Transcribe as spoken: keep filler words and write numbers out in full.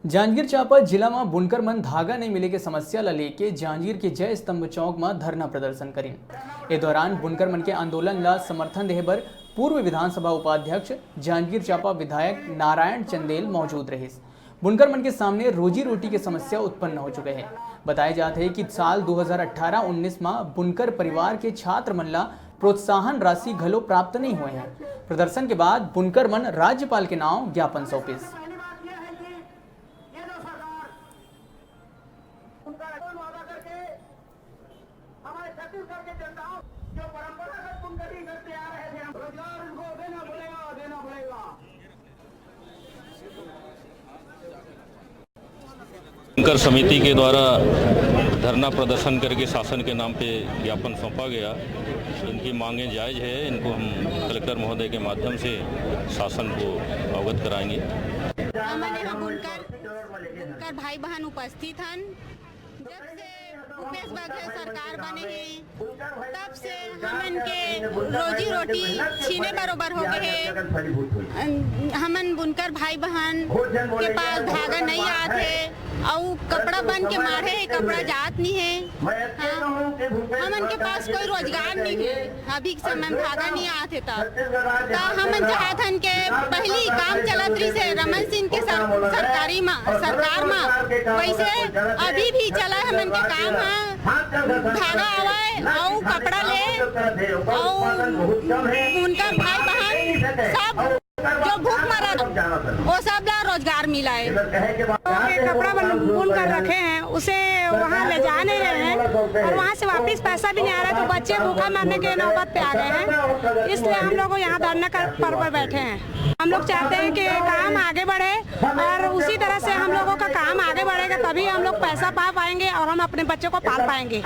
जांजगीर चांपा जिला म बुनकर मन धागा नइ मिले के समस्या ल लेके जांजगीर के जय स्तंभ चौक म धरना प्रदर्शन करिन। ए दौरान बुनकर मन के आंदोलन ल समर्थन देहे बर पूर्व विधानसभा उपाध्यक्ष, जांजगीर चांपा विधायक नारायण चंदेल मौजूद रहिस। बुनकर मन के सामने रोजी रोटी के समस्या उत्पन्न हो चुके हे। बताए जात हे कि साल दो हज़ार अठारह उन्नीस म बुनकर परिवार के छात्र मन ला प्रोत्साहन राशि घलो प्राप्त नहीं हुए हैं। प्रदर्शन के बाद बुनकर मन राज्यपाल के नाम ज्ञापन सौंपिस। बुनकर समिति के द्वारा धरना प्रदर्शन करके शासन के नाम पे ज्ञापन सौंपा गया। इनकी मांगें जायज है, इनको हम कलेक्टर महोदय के माध्यम से शासन को अवगत कराएंगे। हमन यहाँ बुनकर, बुनकर भाई बहन उपस्थित हन। जब से भूपेश बघेल सरकार बने हे, तब से हमन के रोजी रोटी छीने बरोबर हो गए हे। हमन बुनकर भाई बहन के पास धागा नहीं आत हे, अउ कपड़ा बन के माढ़े हे, कपड़ा जात नहीं हे। हाँ, हमन के पास कोई रोजगार नहीं हे। अभी के समय में धागा नहीं आत हे त, त हमन चाहत हन के पहली काम चलत रहिस हे रमन सिंह के सर-, सरकारी मा, सरकार मा, वैसे अभी भी चला हमन के काम ह। धागा आवय अउ कपड़ा ले अउ बुनकर भाई बहन सब जो भूख मरत, वो सब ला रोजगार मिला है। लोगों के कपड़ा बन, बुन कर रखे हैं, उसे वहाँ ले जा नहीं रहे हैं और वहाँ से वापस पैसा भी नहीं आ रहा है, तो बच्चे भूखा मरने के नौबत पे आ गए हैं। इसलिए हम लोग यहाँ धरना कर, पर, पर बैठे हैं। हम लोग चाहते हैं कि काम आगे बढ़े और उसी तरह से हम लोगों का काम आगे बढ़ेगा, तभी हम लोग पैसा पा पाएंगे और हम अपने बच्चों को पाल पाएंगे।